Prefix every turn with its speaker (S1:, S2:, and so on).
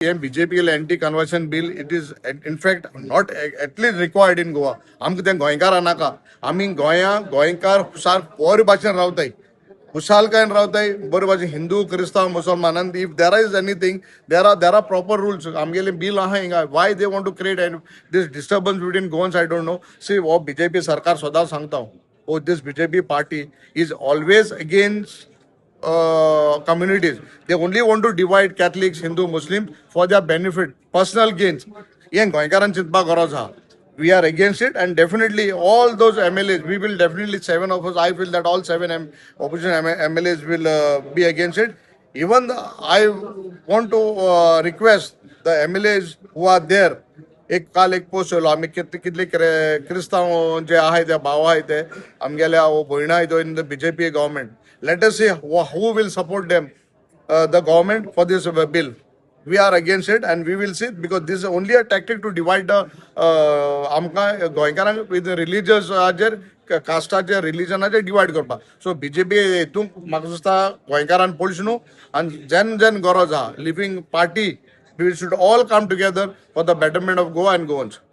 S1: हे BJP anti conversion bill, it is in fact not at least required in Goa. आमकां तें गोंयकारां नाका. आमी गोंया गोंयकार हुशार बरे भाशेन रावताय, खुशालकायेन रावताय बरे भाशेन, हिंदू, क्रिस्तांव, मुसलमान. आनी if there is anything, there are proper rules. आमगेले बील आहा हिंगा. Why they want to create this disturbance between Goans, I don't know. See, हो बीजेपी सरकार सदां सांगता हांव, हो this BJP party is always against communities. They only want to divide Catholics, Hindu, Muslims for their benefit, personal gains. हें गोंयकारान चिंतपाक गरज आहा. We are against it, and definitely all those MLAs, we will definitely, seven of us, I feel that all seven opposition MLAs will be against it. Even I want to request the MLAs who are there. एक काल एक post येयलो, आमी कितले क्रिस्तांव जे आहाय, ते भाव आहाय, ते आमगेल्या भयणां आहाय in the BJP government. Let us see who will support them, the government, for this bill. We are against it and we will see, because this is only a tactic to divide the आमकां गोंयकारांक with रिलिजियसाचेर, कास्टाचेर, रिलिजनाचेर divide करपाक. So BJP हितून म्हाका दिसता गोंयकारान पळोवचें न्हू आनी जेन्ना जेन्ना गरज आहा, leaving party, we should all come together for the betterment of Goa and Goans.